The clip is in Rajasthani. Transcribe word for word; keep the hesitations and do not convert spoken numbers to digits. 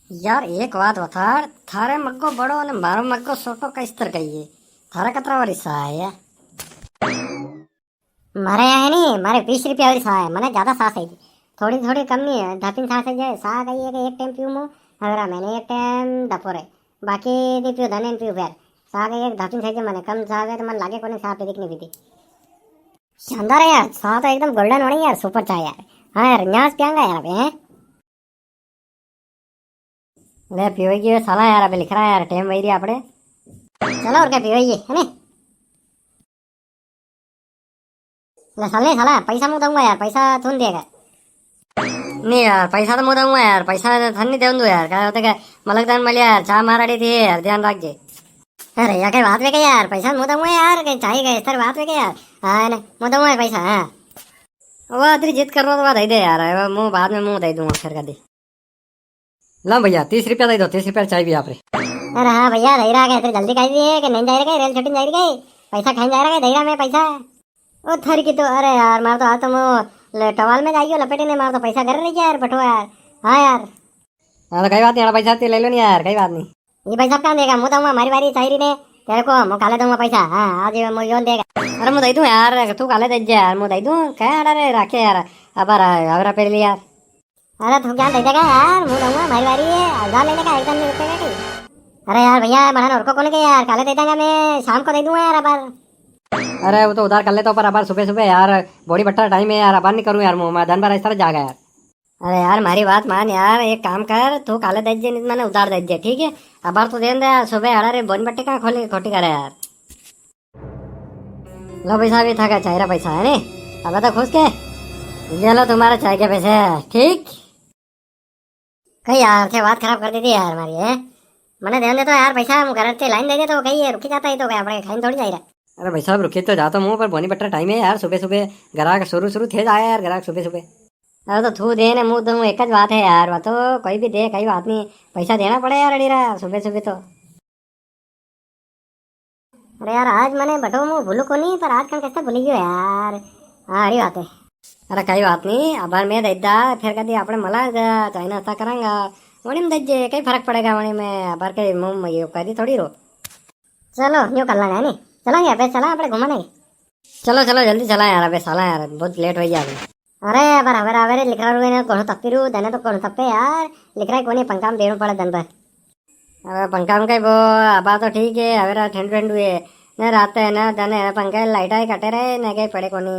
यार, एक बात बता, थारे मग्गो बड़ो ने मारो मग्गो छोटो किस तरह का है? थारा कतरा वारी सा है? मारे यहाँ है नी, मारे बीस रुपया वाली सा है, मने ज्यादा सा सही। थोड़ी थोड़ी कम नहीं है, धापिन सा सही है। सा कही है कि एक टाइम पीऊँ मु, हवेरा मैंने एक टाइम दपोरे, बाकी दी पीऊँ, दने पीऊँ फिर। सा कही एक धापिन सही है, मने कम सा है तो मन लागे कोने सा पीदी कि नहीं पीदी। शानदार है यार, सा तो एकदम गोल्डन होनी यार, सुपर चाय यार। हाँ यार, न्याज पियांगा यार अबे, हैं? ले पीवेगी वे साला यार, अबे लिख रहा है यार, टाइम वही रही आपड़े। चलो और क्या पीवेगी, है नी? ले साले, साला, पैसा मु दूंगा यार, पैसा तू नी देगा। नी यार, पैसा तो मु दूंगा यार, पैसा तो थन नी देवन दूं यार, क्या होता क्या? मलकदान मलिया यार, चा माराड़ी थी यार, ध्यान रख जे। अरे, या कई बात वे के यार, पैसा मु दूंगा यार, कई चाय का इस तरह बात वे के यार। हाँ, ने, मु दूंगा पैसा, हाँ। वो अतरी जिद कर रहा तो बात दे दे यार, वो मु बाद में मु दे दूंगा फिर कदी। ला भैया, तीस रुपया दे दो, तीस रुपया चाय भी आप रे। अरे हाँ भैया, दे रहा है, इतनी जल्दी कह दिए कि नहीं जा रहा है, रेल छुट्टी जा रही है, पैसा खाई जा रहा है, दे रहा मैं पैसा। ओ थर की तो, अरे यार, मार तो आज तो मो ले, टवाल में जाइयो लपेटे ने, मार तो पैसा घर रह गया यार, बटो यार। हाँ यार। हाँ तो कई बात नी, अड़ा पैसा ते ले लो नी यार, कई बात नी। ये पैसा कहाँ देगा? मु दूंगा, मारी बारी चाय री ने, तेरे को मु काले दूंगा पैसा। हाँ, आज ये मु योन देगा। अरे मु दे दूं यार, तू काले दे जे यार, मु दे दूं, क्या अड़ा रे राखे यार, अब अबरा पेर लिया यार। अरे तू क्या दे देगा यार, मु दूंगा, मारी बारी है, उधार लेने का एकदम नहीं रुकेगा कि? अरे यार भैया, मना और को कौन के यार, काले दे देगा, मैं शाम को दे दूंगा यार, अबार। अरे वो तो उधार कर ले तो, पर अबार सुबह सुबह यार, बोनी बट्टा टाइम है यार, अबार नी करूँ यार, मु, मैं दन भर इस तरह जागा यार। अरे यार, मारी बात मान यार, एक काम कर, तू काले दे जे, नी तो मने उधार दे जे, ठीक है? अबार तो देन दे यार, सुबह अड़ा रे बोनी बट्टे कहाँ खोले, खोटी करे यार। लो भाई साहब, ये थाका चाय रा पैसा है नी? अब तो खुश के? ये लो तुम्हारा चाय के पैसे, ठीक? कई यार, थे बात खराब कर दी थी यार मारी, है? मने देन दे तो यार पैसा, मु घर ते लाइन दे दे तो कई ये रुकी जाता है तो कई आपणे खाइन थोड़ी जाई रहा। अरे भाई साहब, रुकी तो जाता मु, पर बोनी बट्टा टाइम है यार, सुबह सुबह ग्राहक शुरू शुरू थे जाए यार, ग्राहक सुबह सुबह। अरे तो थू दे ने मु दूं, एक ज बात है यार, वा तो कोई भी दे, कई बात नी, पैसा देना पड़े यार, अड़ी रा सुबह सुबह तो। अरे यार, आज मने बटो मु भूलू कोनी, पर आज कण कैसे भूली गयो यार। हाँ, अड़ी बात है। अरे कई बात नी, अबार मैं दे दा, फिर कदी आपणे मला जा, चाय नाश्ता करांगा, वणी में दे जे, कई फर्क पड़ेगा वणी में, अबार के मु ये कदी थोड़ी रो। चलो, न्यू कर लांगा, है नी? चलांगे, अबे चला, आपणे घूमने। चलो, चलो, जल्दी चला यार, अबे साला यार, बहुत लेट हो गया अबे। अरे, पर हवेरा, हवेरे लिकरा रू ने घणो तपी रू, दने तो घणो तपे यार, लिकरा कोनी, पंखा में बेणू पड़े दन भर। अबे पंखा में कई वो, अबा तो ठीक है, हवेरा ठंडू ठंडू है, ने रात है ना, दने है ना, पंखा लाइट आई कटे रहे, ने कई पड़े कोनी।